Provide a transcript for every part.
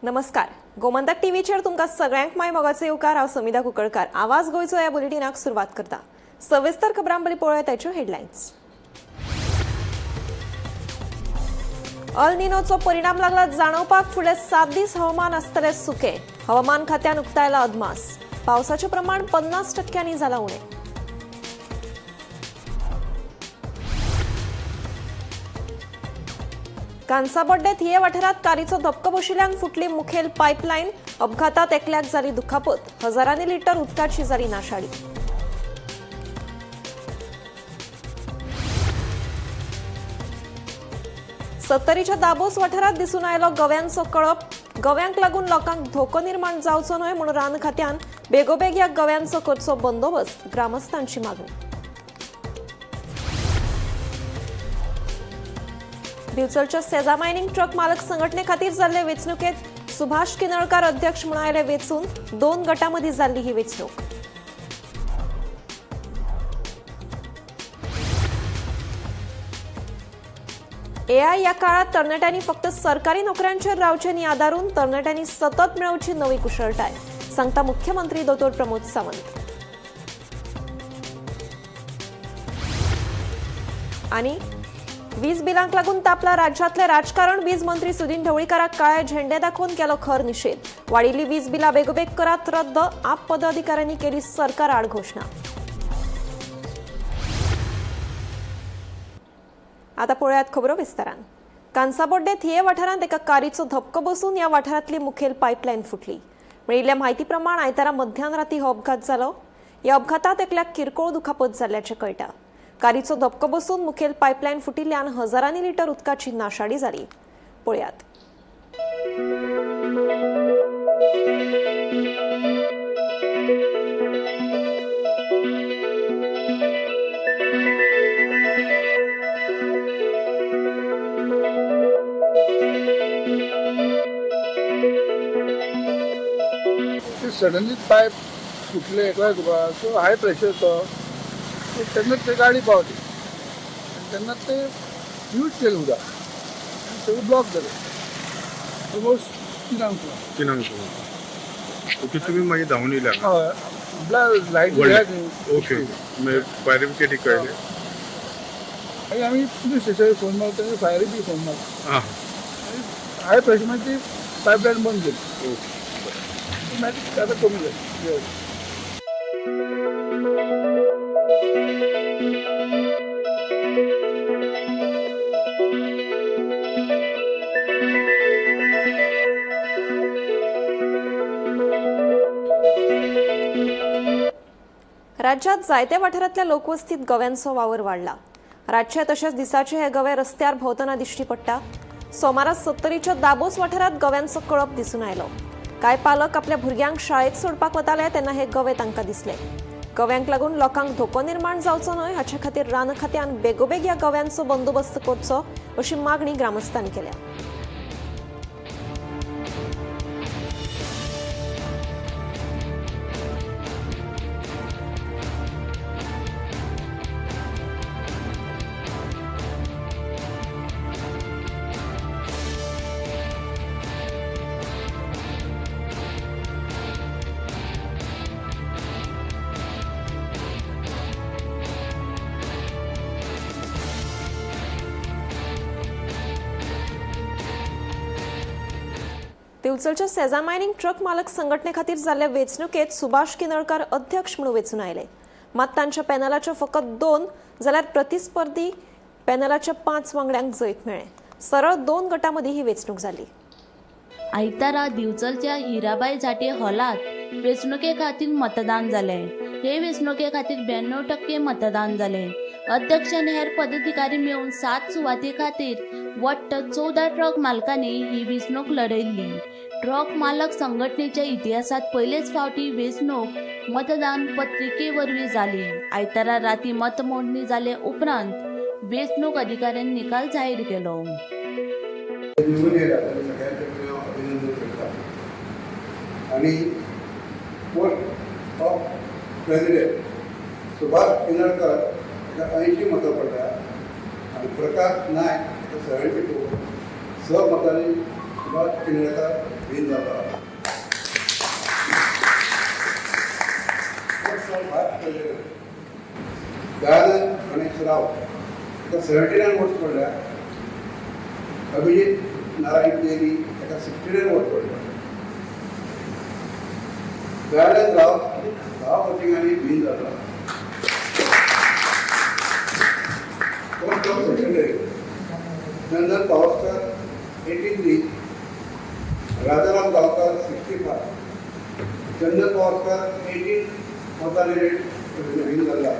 नमस्कार, गोमंतक टीव्हीचेर तुमकां सगळ्यांक माय मोगाचो येवकार. हांव समिधा कुंकळकार. आवाज गोंयचो ह्या बुलेटिनाक सुरवात करता. सविस्तर खबरां पयलीं पळोवया ताच्यो हेडलायन्स. अल निनोचो परिणाम लागला जाणवपाक. फुडले 7 दीस हवामान आसतलें सुकें. हवामान खात्यान उक्तायला अदमास. पावसाचें प्रमाण 50% जालां उणें. कांसाबोड्डे थिये वाठारांत कारीचो धपको बशिल्ल्यान फुटली मुखेल पायपलायन. अपघातात एकल्याक जाली दुखापत. हजारांनी लिटर उदकाची जाली नाशाडी. सत्तरीच्या दाबोस वाठारांत दिसून आयलो गव्यांचो कळप. गव्यांक लागून लोकांक धोको निर्माण जावचो न्हय म्हणून रान खात्यान बेगोबेग ह्या गव्यांचो करचो बंदोबस्त, ग्रामस्थांची मागणी. दिवचलच्या सेजा मायनिंग ट्रक मालक संघटने खातीर जाल्ले वेंचणुकेत सुभाष किनळकार अध्यक्ष म्हणून आयले वेंचून. 2 गटांमदीं जाल्ली ही वेंचणूक. एआय या काळात तरणाट्यांनी फक्त सरकारी नोकऱ्यांचेर रावचें न्ही आदारून तरणाट्यांनी सतत मेळोवची नवी कुशळटाय, सांगता मुख्यमंत्री दोतोर प्रमोद सावंत. आनी वीज बिलांक लागून तापला राज्यातले राजकारण. वीज मंत्री सुदिन ढवळीकाराक काळे झेंडे दाखोवन केलो खर निशेध. वाडिल्ली वीज बिलां बेगोबेग करात रद्द, आप पदाधिकाऱ्यांनी केली सरकार आड घोशणा. आता पळयात खबरो विस्तारान. कांसाबोड्डे थिये वाठारांत एका कारीचो धपको बसून ह्या वाठारांतली मुखेल पायपलायन फुटली. मेळिल्ल्या म्हायती प्रमाण आयतारा मध्यान राती हो अपघात जालो. ह्या अपघातात एकल्याक किरकोळ दुखापत जाल्ल्याचें कळटा. कारीचो धपको बसून मुखेल पायपलायन फुटिल्ल्यान हजारांनी लिटर उदकाची नाशाडी जाली. पळयात. ते सडनली पायप फुटले कळ्ळें तुका. सो हाय प्रेशर तो, सो तेन्ना ते गाडी पावली आनी तेन्ना ते यूज केलें उदक आनी सगळें ब्लॉक जालें ऑलमोस्ट 3 सुमार. 3 सुमार. ओके, तुमी मागीर धांवून येयले हांगा? हय, म्हटल्यार लायट व्हडलें. ओके, मागीर फायर ब्रिगेडीक कळयलें? मागीर आमी पुलीस स्टेशनार फोन मारलो, तेणें फायरी बी फोन मारलो. आं. आनी हाय प्रेशर मागीर ती पायपलायन बंद केली. ओके. मागीर आतां कमी जाली. राज्यात जायत्या वाठारांतल्या लोकवस्तीत गव्यांचो वावर वाडला. रातचे तशेंच दिसाचे हे गवे रस्त्यार भोंवतना दिश्टी पडटा. सोमारा सत्तरीच्या दाबोस वाठारांत गव्यांचो कळप दिसून आयलो. कांय पालक आपल्या भुरग्यांक शाळेत सोडपाक वताले तेन्ना हे गवे तांकां दिसले. गव्यांक लागून लोकांक धोको निर्माण जावचो न्हय हाचे खातीर रान खात्यान बेगोबेग ह्या गव्यांचो बंदोबस्त करचो अशी मागणी ग्रामस्थांनी केल्या. दिवचलच्या सेजा मायनिंग ट्रक मालक संघटने खातीर जाल्ल्या वेंचणुकेत सुभाष किनळकार अध्यक्ष म्हणून वेंचून आयले. मात तांच्या पॅनलाच्या फकत 2 जाल्यार प्रतिस्पर्धी पॅनलाच्या 5 वांगड्यांक जैत मेळ्ळें. सरळ 2 गटांमदीं ही वेंचणूक जाली. आयतारा दिवचलच्या हिराबाई झाटे हॉलात वेंचणुके खातीर मतदान जालें. हे वेंचणुके खातीर 92% मतदान जालें. अध्यक्ष आनी हेर पदाधिकारी मेळून 7 सुवाते खातीर वट्ट 14 ट्रक मालकांनी ही वेंचणूक लढयल्ली. ट्रक मालक संघटनेच्या इतिहासात पयलेच फावटी वेंचणूक मतदान पत्रिके वरवीं जाली. आयतारा राती मतमोजणी जाले उपरांत वेंचणूक अधिकाऱ्यांनी निकाल जाहीर केलो. निवडून येयला ताणें सगळ्यांचें हांव अभिनंदन करता. आनी Post of president Subhash Kinalkar हाका 80 मतां पडल्या आनी प्रकाश नायक हाका 72, 6 मतांनी सुभाष किनळकर विन जाला. Post of vice president Dayanand Ganesh Rao ताका 79 वोट्स पडल्या. अभिजीत नारायण तेली ताका 69 वोट पडल्या. दयानंद राव 10 वोटिंगांनी विन जाला. Post of secretary Chandan Pawaskar 83, Rajaram Gaonkar 65, Chandan Pawaskar 18 मतांनी win जाला.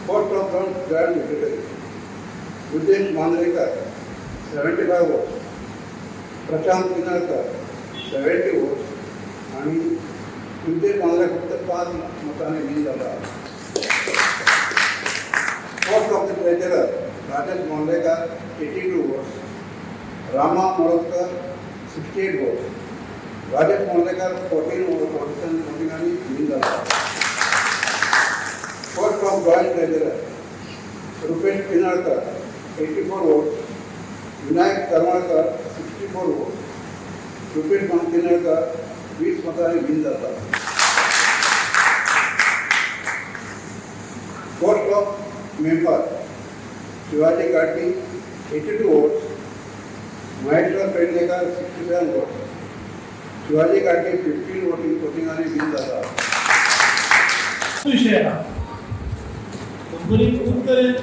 Post of joint secretary Udesh Mandrekar 75 votes, Prashant Pinalkar 70 votes आणि उद्देश मांजरेकर फक्त 5 मतांनी विन जाला. Post of the treasurer Rajesh Mandrekar 82 votes, Rama Moradkar 68 votes, Rajesh Mandrekar 14 वोट्सांनी win जाला. Post of joint treasurer Rupesh Pinalkar 84 votes, Vinayak Karmalkar 64 votes, Rupesh Pinalkar 20 मतांनी win जाता. Post of member Shivaji Gadgi 82 votes, Maheshwar Pednekar 67 votes, Shivaji Gadgi 15 वोटिंगांनी win जाता. विशय आहा. Company खूब तरेन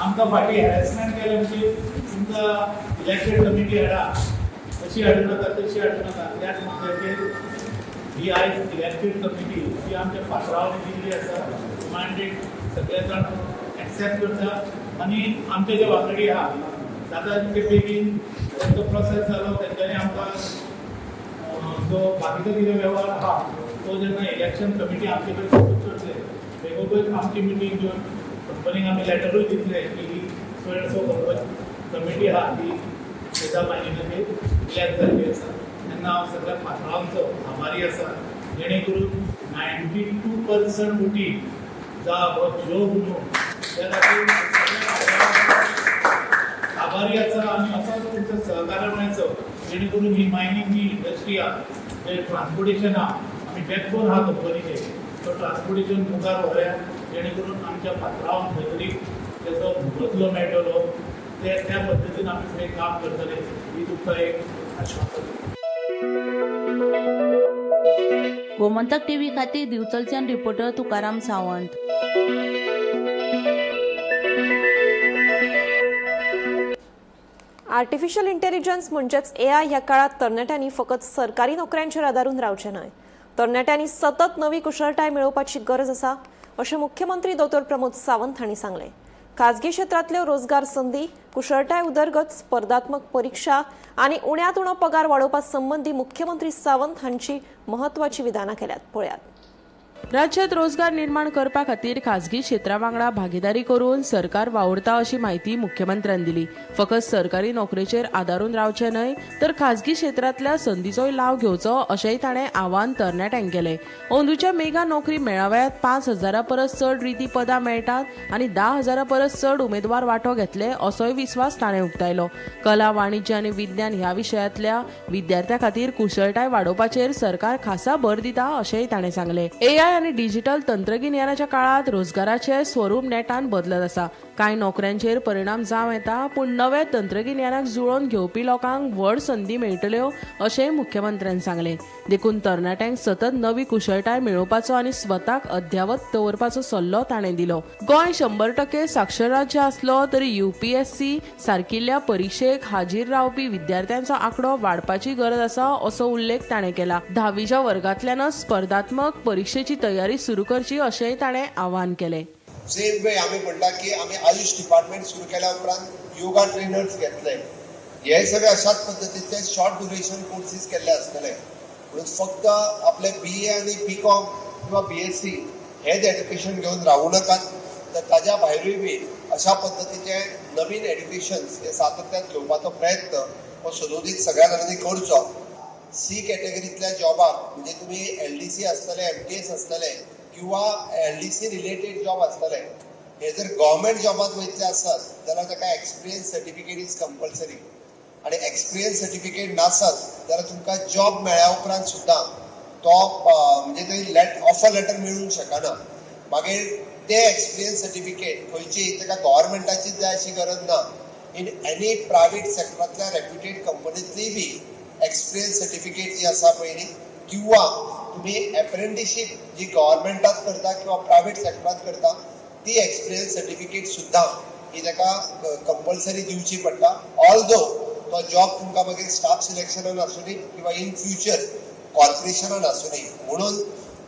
आमकां फाटीं हॅरेसमेंट केलें, म्हणजे तुमकां इलेक्टेड कमिटी हाडा, अशी हाडूं नाका, तशी हाडूं नाका. त्याच मुद्द्याचेर ही आयज इलेक्टेड कमिटी ही आमच्या पात्रांवांनी दिल्ली आसा. मांडेट सगळे जाण एक्सेप्ट करता आनी आमचे जे वांगडी आहा जाता तितके बेगीन तांचो प्रोसेस जालो. तेंच्यांनी आमकां जो बाकीचो कितें वेव्हार आहा तो जेन्ना इलेक्शन कमिटी आमचे कडेन प्रस्तूत करतले, बेगोबेग आमची मिटींग घेवन कंपनीक आमी लेटरूय दितले की ही सो एंड सो कमिटी आहा ती तेजा मायनिंगाचेर इलेक्ट जाल्ली आसा. तेन्ना हांव सगळ्या पात्रांचो आभारी आसा, जेणे करून 92% वोटींग जावप हो जोक न्हू. त्या खातीर सगळ्या आभारी आसा आनी असोच तुमचो सहकार्य मेळचो, जेणे करून ही मायनींग जी इंडस्ट्री आहा, जे ट्रान्सपोर्टेशन आहा, आमी बॅकबोन आहा कंपनीचे, तो ट्रान्सपोर्टेशन मुखार व्हरया, जेणे करून आमच्या पात्रांवांक खंय तरी तेजो बदलो मेळटलो. ते त्या पद्दतीन आमी फुडें काम करतले ही तुमकां एक आश्वासन. गोमंतक टीव्ही खातीर दिवचलच्यान reporter Tukaram Sawant. Artificial intelligence म्हणजेच एआय ह्या काळात तरणाट्यांनी फकत सरकारी नोकऱ्यांचेर आदारून रावचें न्हय, तरणाट्यांनी सतत नवी कुशळटाय मेळोवपाची गरज आसा अशें मुख्यमंत्री दोतोर प्रमोद सावंत हांणी सांगलें. खाजगी क्षेत्रांतल्यो रोजगार संदी, कुशळटाय उदरगत, स्पर्धात्मक परिक्षा आनी उण्यांत उणो पगार वाडोवपा संबंदी मुख्यमंत्री सावंत हांची म्हत्वाची विधानां केल्यात. पळयात. राज्यात रोजगार निर्माण करपा खातीर खाजगी क्षेत्रा वांगडा भागीदारी करून सरकार वावुरता अशी म्हायती मुख्यमंत्र्यान दिली. फकत सरकारी नोकरेचेर आदारून रावचें न्हय तर खाजगी क्षेत्रांतल्या संदीचोय लाव घेवचो अशेंय ताणें आवाहन तरणाट्यांक केलें. अंदूच्या मेगा नोकरी मेळाव्यात 5,000 परस चड रिती पदां मेळटात आनी 10,000 परस चड उमेदवार वांटो घेतले असोय विस्वास ताणें उक्तायलो. कला, वाणिज्य आनी विज्ञान ह्या विशयांतल्या विद्यार्थ्यां खातीर कुशळटाय वाडोवपाचेर सरकार खासा भर दिता अशेंय ताणें सांगलें. एआय आनी डिजिटल तंत्रगिन्यानाच्या काळात रोजगाराचे स्वरूप नेटान बदलत आसा. कांय नोकऱ्यांचेर परिणाम जावं येता, पूण नव्या तंत्रगिन्यानाक जुळोवन घेवपी लोकांक व्हड संदी मेळटल्यो अशेंय मुख्यमंत्र्यान सांगलें. देखून तरणाट्यांक सतत नवी कुशळटाय मेळोवपाचो आनी स्वताक अद्यावत दवरपाचो सल्लो ताणें दिलो. गोंय 100% साक्षर राज्य आसलो तरी यूपीएससी सारकिल्ल्या परिक्षेक हाजीर रावपी विद्यार्थ्यांचो आंकडो वाडपाची गरज आसा असो उल्लेख ताणें केला. 10वीच्या वर्गांतल्यानच स्पर्धात्मक परिक्षेची तयारी सुरू करची अशेंय ताणें आवाहन केलें. सेम वे आमी म्हणटा की आमी आयुष डिपार्टमेंट सुरू केल्या उपरांत योगा ट्रेनर्स घेतले. हे सगळे अशाच पद्दतीचे शॉर्ट ड्युरेशन कोर्सीस केल्ले आसतले. म्हणून फक्त आपले बी ए आनी बी कॉम किंवा बी एस सी हेच एड्युकेशन घेवन रावूं नाकात, तर ताज्या भायरूय बी अशा पद्दतीचे नवीन एड्युकेशन्स हे सातत्यान घेवपाचो प्रयत्न हो सदोदीत सगळ्या जाणांनी करचो. सी कॅटेगरीतल्या जॉबाक म्हणजे तुमी एल डी सी आसतले, एम टी एस आसतले किंवा L D C related job आसतले, हे जर गव्हर्मेंट जॉबात वयतले आसत जाल्यार ताका एक्सपिरियन्स सर्टिफिकेट is compulsory. आनी एक्सपिरियन्स सर्टिफिकेट नासत जाल्यार तुमकां जॉब मेळ्ळ्या उपरांत सुद्दां तो म्हणजे थंय ऑफर लेटर मेळूंक शकना. मागीर ते एक्सपिरियन्स सर्टिफिकेट खंयची ताका गव्हर्मेंटाचीच जाय अशी गरज ना. इन एनी प्रायवेट सेक्टरांतल्या रेप्युटेड कंपनींतली बी एक्सपिरियन्स सर्टिफिकेट जी आसा पळय न्ही, किंवा तुमी एप्रेंटिशीप जी गव्हर्मेंटात करता किंवा प्रायवेट सेक्टरांत करता ती एक्सपिरियन्स सर्टिफिकेट सुद्दां ही ताका कंपल्सरी दिवची पडटा. ऑल्दो तो जॉब तुमकां मागीर स्टाफ सिलेक्शनान आसूं किंवा इन फ्युचर कॉर्पोरेशनान आसूं. म्हणून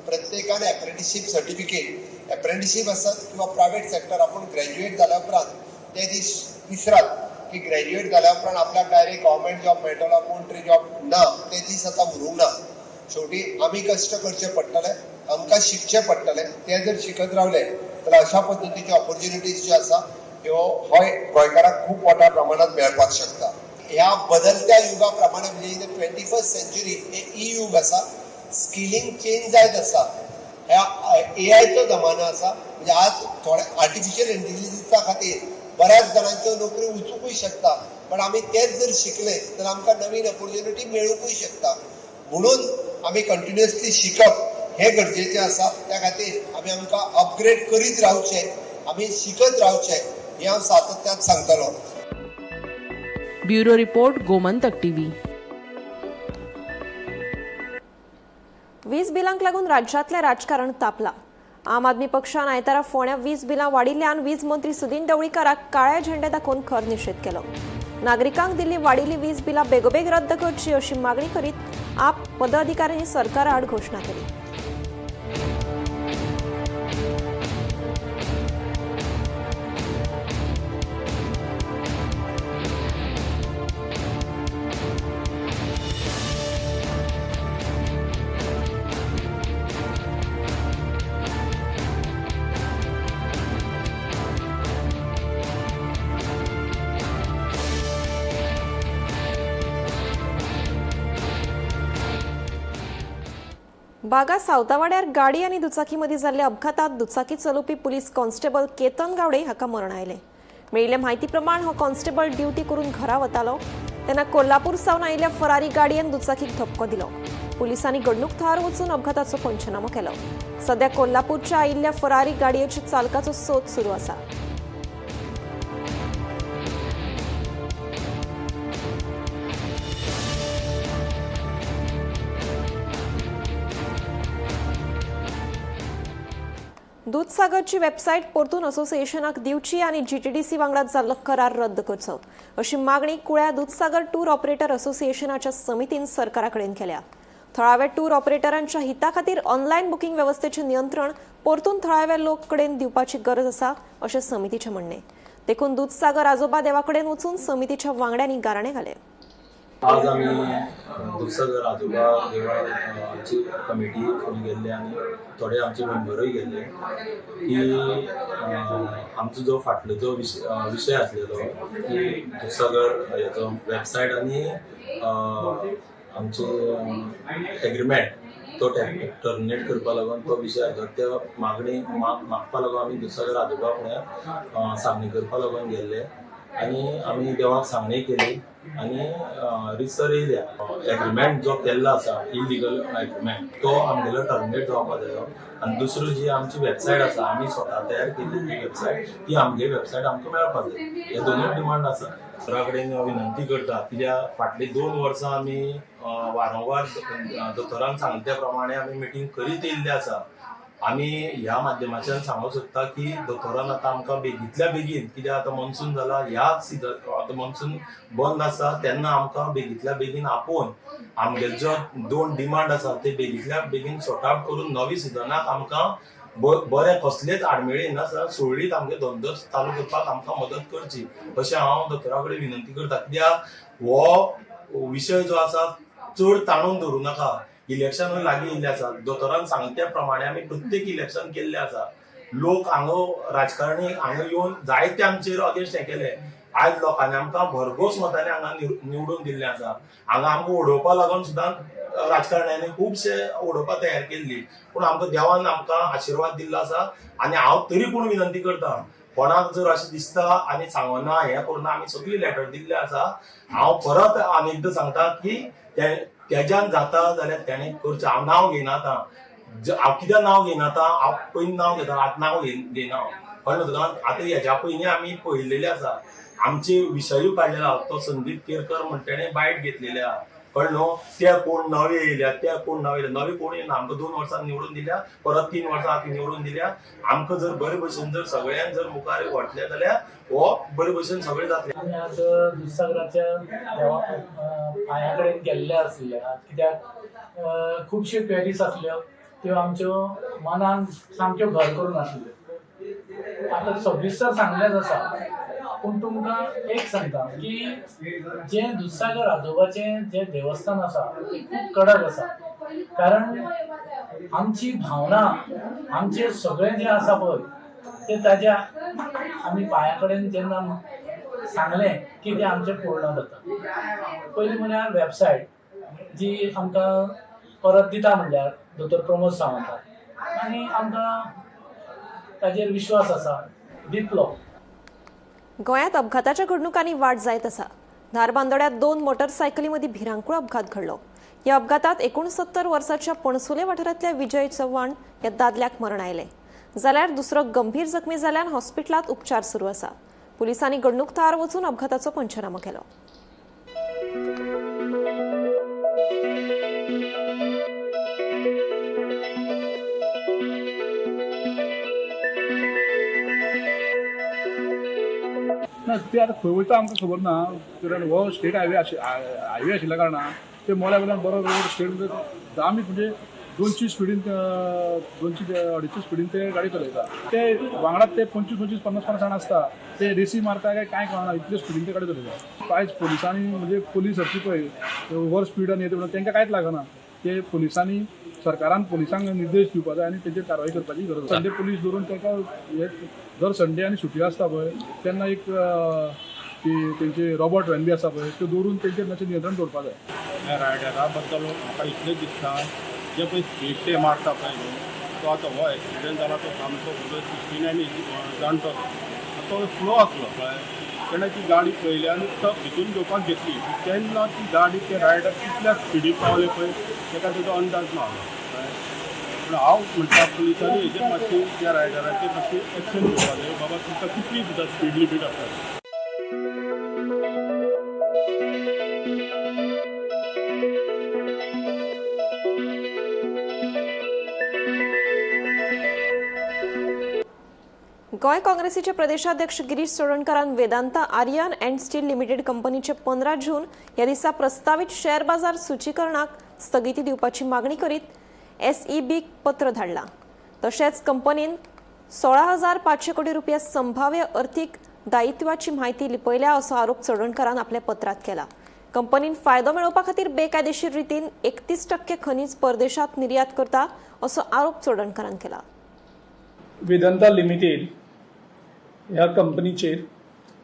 प्रत्येकान एप्रेंटिशीप सर्टिफिकेट, एप्रेंटिशीप आसत किंवा प्रायवेट सेक्टर, आपूण ग्रॅज्युएट जाल्या उपरांत ते दीस विसरात की ग्रॅज्युएट जाल्या उपरांत आपल्याक डायरेक्ट गव्हर्मेंट जॉब मेळटलो, कोण तरी जॉब ना, ते दीस आतां उरूंक ना. शेवटी आमी कश्ट करचे पडटले, आमकां शिकचें पडटलें. ते जर शिकत रावले जाल्यार अशा पद्दतीच्यो ऑपॉर्च्युनिटीज ज्यो आसा ह्यो हय गोंयकारांक खूब मोठ्या प्रमाणांत मेळपाक शकता. ह्या बदलत्या युगा प्रमाणे म्हणजे इन the 21st century हे ई युग आसा, स्किलिंग चेंज जायत आसा. ह्या एआयचो जमानो आसा, म्हणजे आज थोडे आर्टिफिशियल इंटेलिजन्सा खातीर बऱ्याच जाणांच्यो नोकरी वचुंकूय शकता, पण आमी तेच जर शिकले तर आमकां नवीन ऑपॉर्च्युनिटी मेळुंकूय शकता. म्हणून आमी कंटिन्युअसली शिकप हें गरजेचें आसा. त्या खातीर आमी आमकां अपग्रेड करीत रावचें, आमी शिकत रावचें हें हांव सातत्यान सांगतलो. Bureau report, Gomantak TV. वीज बिलांक लागून राज्यांतलें राजकारण तापलां. आम आदमी पक्षान आयतारा फोंड्या वीज बिलां वाडिल्ल्यान वीज मंत्री सुदिन ढवळीकाराक काळ्या झेंडे दाखोवन खर निशेध केलो. नागरिकांक दिल्ली वाडिल्ली वीज बिलां बेगोबेग रद्द करची अशी मागणी करीत आप पदाधिकाऱ्यांनी सरकारा आड घोशणा केली. बागा सावतावाड्यार गाडी आनी दुचाकी मदीं जाल्ल्या अपघातात दुचाकी चलोवपी पुलीस कॉन्स्टेबल केतन गावडे हाका मरण आयलें. मेळिल्ले म्हायती प्रमाण हो कॉन्स्टेबल ड्युटी करून घरा वतालो तेन्ना कोल्हापूर सावन आयिल्ल्या फरारी गाडयेन दुचाकीक धपको दिलो. पुलिसांनी घडणूक थळार वचून अपघाताचो पंचनामो केलो. सध्या कोल्हापूरच्या आयिल्ल्या फरारी गाडयेच्या चालकाचो सोद सुरू आसा. दूधसागरची वेबसायट परतून असोसिएशनाक दिवची आनी जीटीडीसी वांगडा जाल्लो करार रद्द करचो अशी मागणी कुळ्या दूधसागर टूर ऑपरेटर असोसिएशनाच्या समितीन सरकारा कडेन केल्या. थळाव्या टूर ऑपरेटरांच्या हिता खातीर ऑनलायन बुकींग वेवस्थेचें नियंत्रण परतून थळाव्या लोक कडेन दिवपाची गरज आसा अशें समितीचें म्हणणें. देखून दूधसागर आजोबा देवा कडेन वचून समितीच्या वांगड्यांनी गाराणें घालें. आज आमी दूधसागर आजोबा देवळान आमची कमिटी फुडें गेल्ले आनी थोडे आमचे मेंबरूय गेल्ले की आमचो जो फाटलो जो विशय आसलेलो की दूधसागर हेचो वेबसायट आनी आमचो एग्रीमेंट तो टर्मिनेट करपा लागून तो विशय आसलो. त्या मागणी मागपा लागून आमी दूधसागर आजोबा फुडें सांगणी करपा लागून गेल्ले आनी आमी देवाक सांगणी केली आनी रितसर येयल्या. एग्रीमेंट जो केल्लो आसा इलिगल एग्रीमेंट तो आमगेलो टर्मिनेट जावपा जायो आनी दुसरी जी आमची वेबसायट आसा आमी स्वता तयार केल्ली ती वेबसायट ती आमगे वेबसायट आमकां मेळपा जाय. हे दोनूय डिमांड आसा. सरकारा कडेन विनंती करता कित्याक फाटलीं 2 वर्सां आमी वारंवार दोतोरान सांगले त्या प्रमाणे आमी मिटींग करीत येयल्ले आसा. आमी ह्या माध्यमाच्यान सांगूंक सोदता की दोतोरान आतां आमकां बेगींतल्या बेगीन, कित्याक आतां मॉन्सून जाला, ह्या सिजन आतां मॉन्सून बंद आसा तेन्ना आमकां बेगींतल्या बेगीन आपोवन आमगेले जो 2 डिमांड आसा ते बेगींतल्या बेगीन सॉर्ट आवट करून नवी सिजनाक आमकां बरें कसलेच आडमेळी नासतना सुरळीत आमगे धंदो चालू करपाक आमकां मदत करची अशें हांव दोतोरा कडेन विनंती करता. कित्याक हो विशय जो आसा चड ताणून धरूं नाका. इलेक्शन लागीं येयल्लें आसा. दोतोरान सांगले त्या प्रमाणे आमी प्रत्येक इलेक्शन केल्लें आसा. लोक हांगा राजकारणी हांगा येवन जायते आमचेर अगेन्स्ट हें केलें. आयज लोकांनी आमकां भरघोस मतांनी हांगा निवडून दिल्लें आसा. हांगा आमकां उडोवपा लागून सुद्दां राजकारण्यांनी खुबशे उडोवपा तयार केल्ली, पूण आमकां देवान आमकां आशिर्वाद दिल्लो आसा. आनी हांव तरी पूण विनंती करता कोणाक जर अशें दिसता आनी सांगना हें करुना, आमी सगळी लेटर दिल्ले आसा. हांव परत आनी एकदां सांगता की तेज्यान जाता जाल्यार तेणें करचें. हांव नांव घेयना आतां, हांव कित्याक नांव घेयना आतां, हांव पयलीं नांव घेता, आतां नांव घेयना हांव. कळ्ळें तुका? आतां हेज्या पयलीं आमी पळयलेले आसा, आमचे विशयूय काडलेलो आसा. तो संदीप केरकर म्हण तेणें बायट घेतलेले आसा. कळ्ळें न्हू? ते कोण नवे येयल्या, ते कोण नवे येयल्या, नवे कोण येयना. आमकां 2 वर्सां निवडून दिल्या, परत 3 वर्सां आतां निवडून दिल्या. आमकां जर बरे भशेन जर सगळ्यांक जर मुखार व्हरतले जाल्यार हो बरे भशेन सगळें जातलें. आमी आज दुधसागराच्या देवा पांया कडेन गेल्ले आसले, कित्याक खुबश्यो क्वेरीज आसल्यो त्यो आमच्यो मनान सामक्यो घर करून आसल्यो. आतां सविस्तर सांगलेंच आसा, पूण तुमकां एक सांगता की जें दुधसागर आजोबाचें जें देवस्थान आसा तें खूब कडक आसा. कारण आमची भावना, आमचें सगळें जें आसा पळय तें ताज्या आमी पांया कडेन जेन्ना सांगलें की तें आमचें पूर्ण जाता. पयलीं म्हळ्यार वेबसायट जी आमकां परत दिता म्हणल्यार दोतोर प्रमोद सावंतान, आनी आमकां ताजेर विश्वास आसा दितलो. गोंयांत अपघाताच्या घडणुकांनी वाड जायत आसा. धारबांदोड्यात 2 मोटरसायकली मदीं भिरांकूळ अपघात घडलो. ह्या अपघातात 69 वर्साच्या पणसुले वाठारांतल्या विजय चव्हाण ह्या दादल्याक मरण आयलें, जाल्यार दुसरो गंभीर जखमी जाल्यान हॉस्पिटलांत उपचार सुरू आसा. पुलिसांनी घडणूक थळार वचून अपघाताचो पंचनामो केलो. ना ते आतां खंय वयता आमकां खबर ना, कारण हो स्टेट हायवे हायवे आशिल्ल्या कारणान ते मोल्या वयल्यान बरो रोड स्टेट आमी म्हणजे 200 स्पिडीन 200 250 स्पिडीन ते गाडी चलयता. ते वांगडाच ते 25 25 50 50 जाण आसता, ते रेसी मारता काय कांय कळना, इतले स्पिडीन ते गाडी चलयता. आयज पोलिसांनी म्हणजे पोलीस हरशी पळय ओवर स्पीड आनी हें तांकां कांयच लागना. ते पोलिसांनी सरकारान पोलिसांक निर्देश दिवपा जाय आनी तेजेर कारवाय करपाची गरज आसा. संडे पोलीस दवरून ताका हे दर संडे आनी सुटी आसता पळय तेन्ना एक ती तेंचे रोबोट व्हॅन बी आसा पळय त्यो दवरून तेंचेर मातशें नियंत्रण दवरपा जाय. ह्या रायडरा बद्दल म्हाका इतलें दिसता, जे पळय स्पीड ते मारता पळय न्हू, तो आतां हो एक्सिडंट जाला तो सामको 69 जाणटो तो स्लो आसलो पळय, तेणें ती गाडी पळयली आनी तो भितून घेवपाक घेतली तेन्ना ती गाडी ते रायडर कितल्या स्पिडीन पावले पळय ताका तेजो अंदाज ना. पूण हांव म्हणटा पुलिसांनी हेजेर मातशी त्या रायडराचेर मातशी एक्शन घेवपाक जाय, बाबा तुमकां कितली सुद्दां स्पीड लिमीट आसा. गोंय काँग्रेसीचे प्रदेशाध्यक्ष Girish चोडणकारान Vedanta iron and steel limited कंपनीचे 15 जून ह्या दिसा प्रस्तावीत शेअर बाजार सूचीकरणाक स्थगिती दिवपाची मागणी करीत एसईबीक पत्र धाडलां. तशेंच कंपनीन 16,500 कोटी रुपया संभाव्य अर्थीक दायित्वाची म्हायती लिपयल्या असो आरोप चोडणकारान आपल्या पत्रांत केला. कंपनीन फायदो मेळोवपा खातीर बेकायदेशीर रितीन 31% खनीज परदेशात निर्यात करता असो आरोप चोडणकारान केला. वेदांता लिमिटेड ह्या कंपनीचेर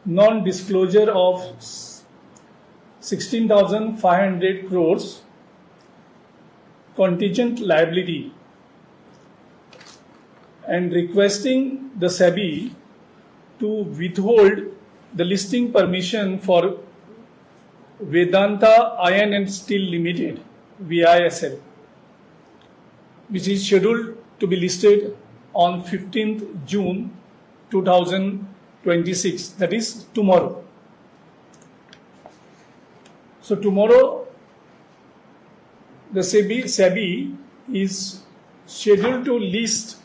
non disclosure of 16,500 crores contingent liability and requesting the SEBI to withhold the listing permission for Vedanta Iron and Steel Limited VISL, which is scheduled to be listed on 15th June 2026, that is tomorrow. So tomorrow the SEBI is scheduled to list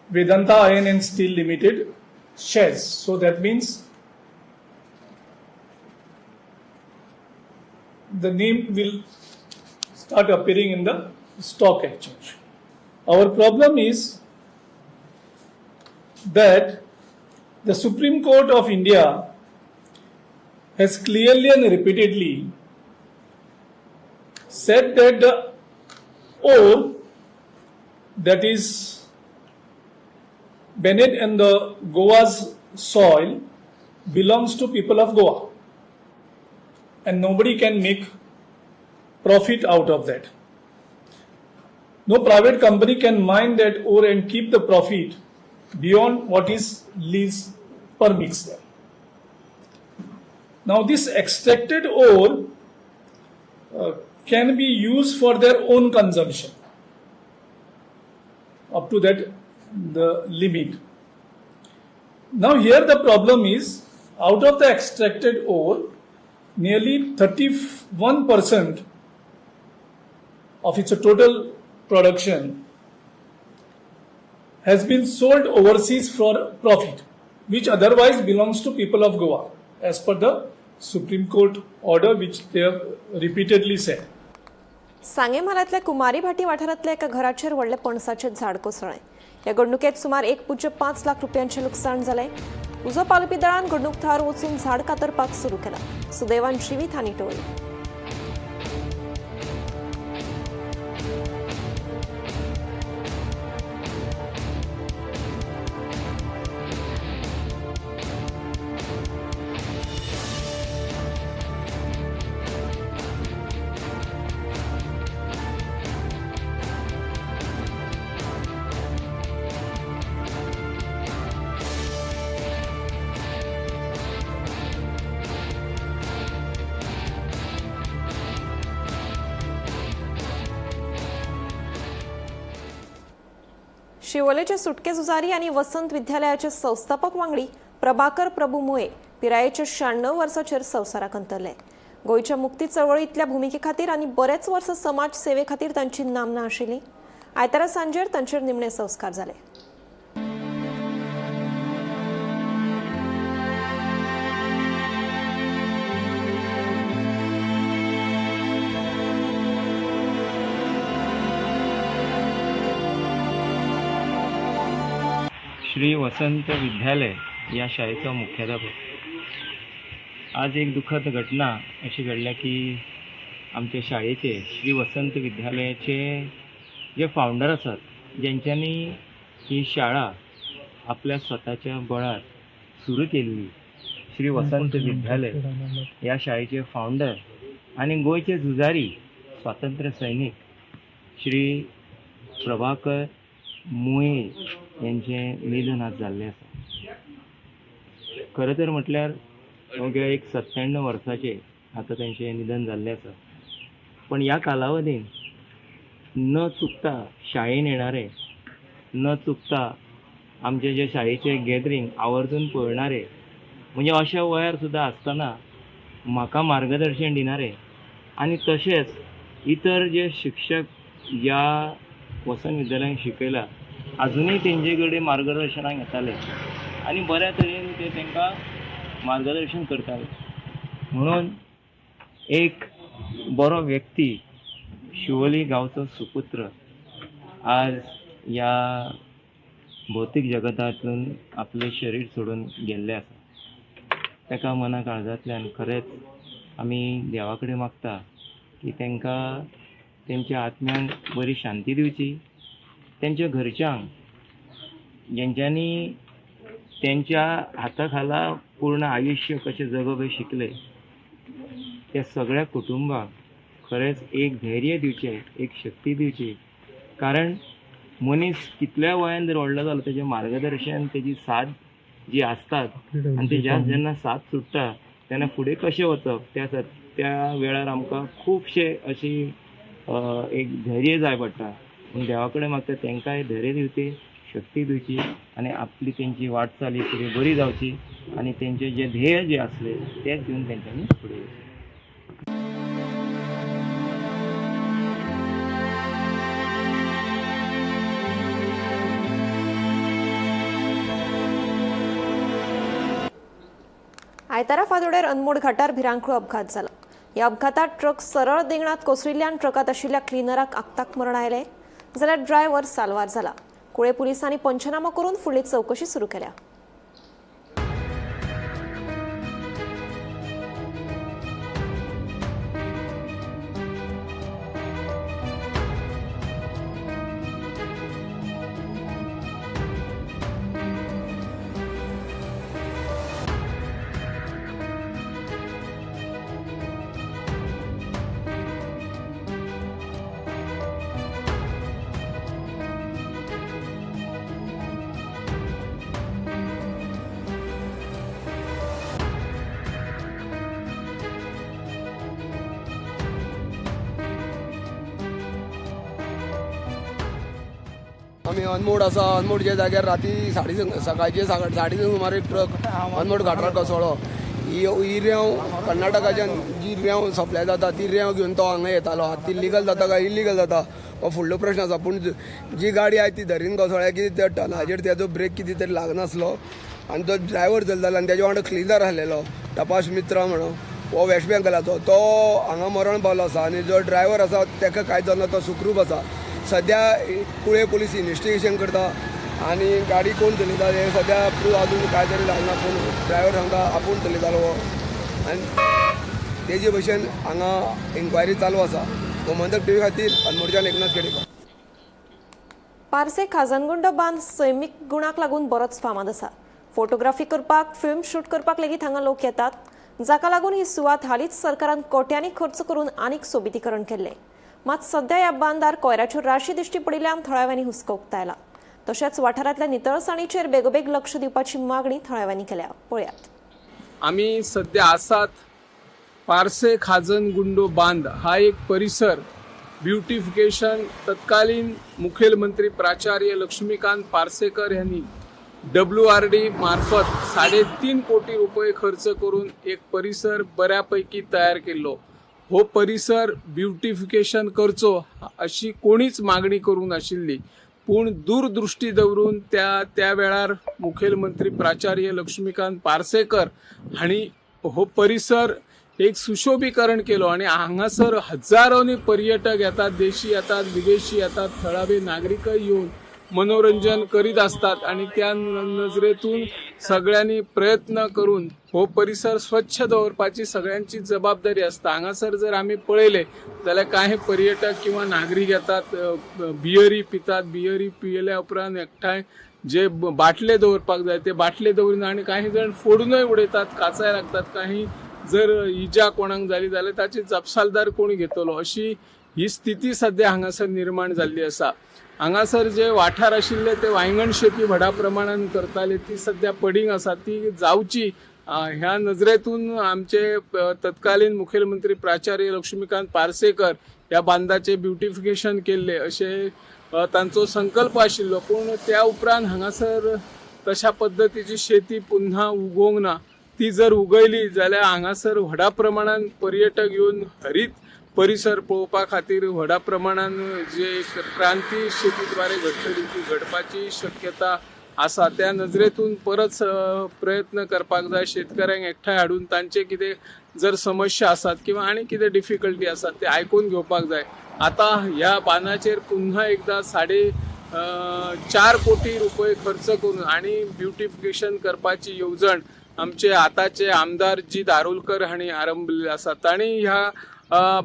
Vedanta Iron and Steel Limited shares. So that means the name will start appearing in the stock exchange. Our problem is that the Supreme Court of India has clearly and repeatedly said that the ore that is beneath in the Goa's soil belongs to people of Goa, and nobody can make profit out of that. No private company can mine that ore and keep the profit beyond what is lease permits them. Now this extracted ore can be used for their own consumption up to that the limit. Now here the problem is, out of the extracted ore, nearly 31% of its total production has been sold overseas for profit, which otherwise belongs to people of Goa, as per the Supreme Court order which they have repeatedly said. सांगे म्हालांतल्या कुमारी भाटी वाठारांतल्या एका घराचेर व्हडलें पणसाचें झाड कोसळ्ळें. ह्या घडणुकेंत सुमार 1.5 लाख रुपयांचें लुकसाण जालें. उजो पालोवपी दळान घडणूक थळार वचून झाड कातरपाक सुरू केलां. सुदैवान जिवीत हानी टळ्ळी. शिवोलेचे सुटके झुजारी आनी वसंत विद्यालयाचे संस्थापक वांगडी प्रभाकर प्रभू मुळे पिरायेच्या 96 वर्साचेर संवसाराक अंतरले. गोंयच्या मुक्ती चळवळींतल्या भुमिके खातीर आनी बरेच वर्स समाज सेवे खातीर तांची नामना आशिल्ली. आयतारा सांजेर तांचेर निमणे संस्कार जाले. श्री वसंत विद्यालय या शाळेचो मुख्याध्यापक. आज एक दुखद घटना अशी घडल्या की आमच्या शाळेचे श्री वसंत विद्यालयाचे जे फावंडर आसात, ज्यांच्यांनी ही शाळा आपल्या स्वताच्या बळार सुरू केल्ली, श्री वसंत विद्यालय ह्या शाळेचे फावंडर आनी गोंयचे झुजारी स्वातंत्र्य सैनीक श्री प्रभाकर मुळे यांचें निधन आज जाल्लें आसा. खरें तर म्हटल्यार अवघ्या एक 97 वर्साचे आतां तांचें निधन जाल्लें आसा, पण ह्या कालावधीन न चुकता शाळेन येणारे, न चुकता आमचे जे शाळेचे गॅदरींग आवर्जून पळयणारे, म्हणजे अशा वयार सुद्दां आसतना म्हाका मार्गदर्शन दिणारे आनी तशेंच इतर जे शिक्षक ह्या वसंत विद्यालयान शिकयला अजुनूय तेंचे कडेन मार्गदर्शनाक येताले आनी बऱ्या तरेन ते तांकां मार्गदर्शन करताले. म्हणून एक बरो व्यक्ती, शिवोली गांवचो सुपुत्र आज ह्या भौतीक जगतांतून आपलें शरीर सोडून गेल्लें आसा. ताका मना काळजांतल्यान खरेंच आमी देवा कडेन मागता की तांकां तेंच्या आत्म्यांक बरी शांती दिवची, तेंच्या घरच्यांक जेंच्यांनी तेंच्या हाता खाला पूर्ण आयुश्य कशें जगप हें शिकले, त्या सगळ्या कुटुंबाक खरेंच एक धैर्य दिवचें, एक शक्ती दिवची. कारण मनीस कितल्या वयान जर व्हडलो जालो तेजें मार्गदर्शन, तेजी साथ जी आसतात आनी तेज्या जेन्ना साथ सुट्टा तेन्ना फुडें कशें वचप त्या वेळार आमकां खुबशे अशी एक धैर्य जाय पडटा. पूण देवा कडेन मागता तांकांय धैर्य दिवची, शक्ती दिवची आनी आपली तेंची वाटचाली फुडें बरी जावची आनी तेंचे जे ध्येय जे आसले तेच घेवन तेंच्यांनी फुडें वचचें. आयतारा फातोडेर अनमोड घाटार भिरांकूळ अपघात जाला. ह्या अपघातात ट्रक सरळ देंगणात कोसळिल्ल्यान ट्रकात आशिल्ल्या क्लिनराक आक्ताक मरण आयलें, जाल्यार ड्रायव्हर साल्वार जाला. कुळे पुलिसांनी पंचनामो करून फुडली चवकशी सुरू केल्या. आमी अनमोड आसा. अनमोडच्या जाग्यार राती सकाळचे 3:30 सुमार एक ट्रक अनमोड घाटार कोसळ्ळो. ही रेंव कर्नाटकाच्यान जी रेंव सप्लाय जाता ती रेंव घेवन तो हांगा येतालो. आतां ती लिगल जाता काय इलिगल जाता हो फुडलो प्रश्न आसा. पूण जी गाडी आहा ती धरीन कोसळ्ळ्या की त्या टनाचेर तेजो ब्रेक कितें तरी लागनासलो आनी तो ड्रायव्हर चलतालो आनी तेज्या वांगडा क्लिनर आसलेलो तपास मित्रा म्हणून, हो वेस्ट बेंगलाचो, तो हांगा मरण पावलो आसा. आनी जो ड्रायव्हर आसा ताका कांय जावना, तो सुखरूप आसा. सद्या कुळे पुलीस इन्वेस्टिगेशन करता आनी गाडी कोण चलयता हें सद्या प्रूव अजून कांय तरी जालें ना, पूण ड्रायव्हर सांगता आपूण चलयतालो हो आनी तेजे भशेन हांगा इन्क्वायरी चालू आसा. गोमंतक टीव्ही खातीर अनमोडच्यान एकनाथ खेडेकर. पार्से खाजनगुंड बांद सैमीक गुणाक लागून बरोच फामाद आसा. फोटोग्राफी करपाक, फिल्म शूट करपाक लेगीत हांगा लोक येतात, जाका लागून ही सुवात हालींच सरकारान कोट्यांनी खर्च करून आनीक सोबितीकरण केल्लें. मात सध्या ह्या बांदार कोयराच्यो राशी दिश्टी पडिल्ल्यान थळाव्यांनी हुस्को उक्तायला. तशेंच वाठारांतल्या नितळसाणीचेर बेगोबेग लक्ष दिवपाची मागणी थळाव्यांनी केल्या. पळयात. आमी सध्या आसात पार्से खाजनगुंडो बांद हा एक परिसर ब्युटिफिकेशन तत्कालीन मुखेलमंत्री प्राचार्य लक्ष्मीकांत पार्सेकर यांनी WRD मार्फत 3.5 कोटी रुपये खर्च करून एक परिसर बऱ्यापैकी तयार केल्लो. हो परिसर ब्युटिफिकेशन करचो अशी कोणीच मागणी करूंक नाशिल्ली, पूण दूरदृष्टी दवरून त्या त्या वेळार मुखेलमंत्री प्राचार्य लक्ष्मीकांत पार्सेकर हांणी हो परिसर एक सुशोभीकरण केलो आनी हांगासर हजारांनी पर्यटक येतात, देशी येतात, विदेशी येतात, थळावे नागरिकय येवन मनोरंजन करीत असतात आणि त्या नजरेतून सगळ्यांनी प्रयत्न करून हो परिसर स्वच्छ दवरपाची सगळ्यांची जबाबदारी आसता. हांगासर जर आमी पळयले जाल्यार कांय पर्यटक किंवा नागरीक येतात, बियरी पितात. बियरी पियेल्या उपरांत एकठांय जे बाटले दवरपाक जाय ते बाटले दवरिना आनी काही जाण फोडूनय उडयतात, काचाय लागतात. काही जर इजा कोणाक जाली जाल्यार ताची जापसालदार कोण घेतलो अशी ही स्थिती सध्या हांगासर निर्माण जाल्ली आसा. हांगासर जे वाठार आशिल्ले ते वांयगण शेती व्हडा प्रमाणान करताले, ती सध्या पडींग आसा, ती जावची ह्या नजरेतून आमचे तत्कालीन मुखेलमंत्री प्राचार्य लक्ष्मीकांत पार्सेकर ह्या बांदाचे ब्युटिफिकेशन केल्ले अशें तांचो संकल्प आशिल्लो. पूण त्या उपरांत हांगासर तशा पद्दतीची शेती पुन्हा उगोवंक ना. ती जर उगयली जाल्यार हांगासर व्हडा प्रमाणान पर्यटक येवन हरीत परिसर पळोवपा खातीर व्हडा प्रमाणान जे क्रांती शेतीद्वारे घडटली ती घडपाची शक्यता आसा. त्या नजरेतून परत प्रयत्न करपाक जाय, शेतकऱ्यांक एकठांय हाडून तांचे कितें जर समस्या आसात किंवा आनी कितें डिफिकल्टी आसात ते आयकून घेवपाक जाय. आतां ह्या बांदाचेर पुन्हा एकदा 4.5 कोटी रुपये खर्च करून आनी ब्युटिफिकेशन करपाची येवजण आमचे आताचे आमदार जी दारुलकर हांणी आरंभलेली आसा. तांणी ह्या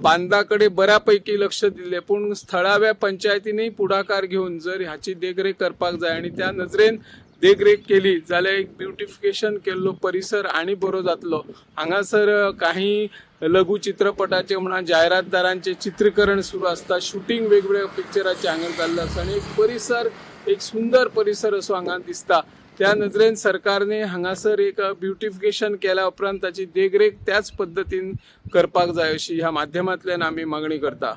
बांदा कडेन बऱ्यापैकी लक्ष दिल्लें, पूण थळाव्या पंचायतींनी पुढाकार घेवन जर हाची देखरेख करपाक जाय आनी त्या नजरेन देखरेख केली जाल्यार एक ब्युटिफिकेशन केल्लो परिसर आनी बरो जातलो. हांगासर काही लघु चित्रपटाचे म्हणा जायरातदारांचे चित्रीकरण सुरू आसता, शुटींग वेगवेगळ्या पिक्चराचे हांगा जाल्लें आसा आनी एक परिसर एक सुंदर परिसर असो हांगा दिसता. त्या नजरेन सरकारने हांगासर एक ब्युटिफिकेशन केल्या उपरांत ताची देखरेख त्याच पद्दतीन करपाक जाय अशी ह्या माध्यमांतल्यान आमी मागणी करता.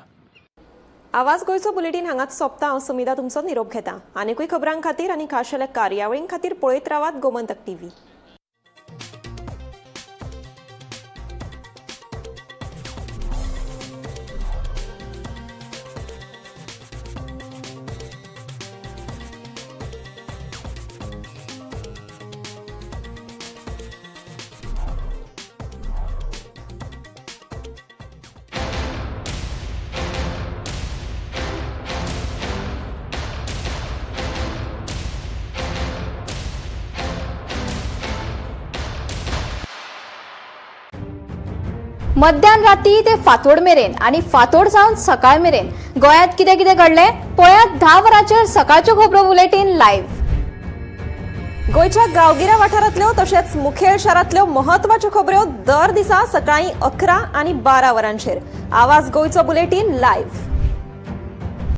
आवाज गोंयचो बुलेटीन हांगाच सोंपता. हांव समिधा तुमचो निरोप घेता. आनीकूय खबरां खातीर आनी खाशेल्या कार्यावळीं खातीर पळयत रावात गोमंतक टीव्ही. मध्यान राती ते फांतोड मेरेन आनी फांतोड जावन सकाळ मेरेन गोंयांत कितें कितें घडलें पळयात 10 वरांचेर सकाळच्यो खबरो बुलेटीन लायव्ह. गोंयच्या गांवगिऱ्या वाठारांतल्यो तशेंच मुखेल शारांतल्यो म्हत्वाच्यो खबऱ्यो दर दिसा सकाळीं 11 आनी 12 वरांचेर आवाज गोंयचो बुलेटीन लायव्ह.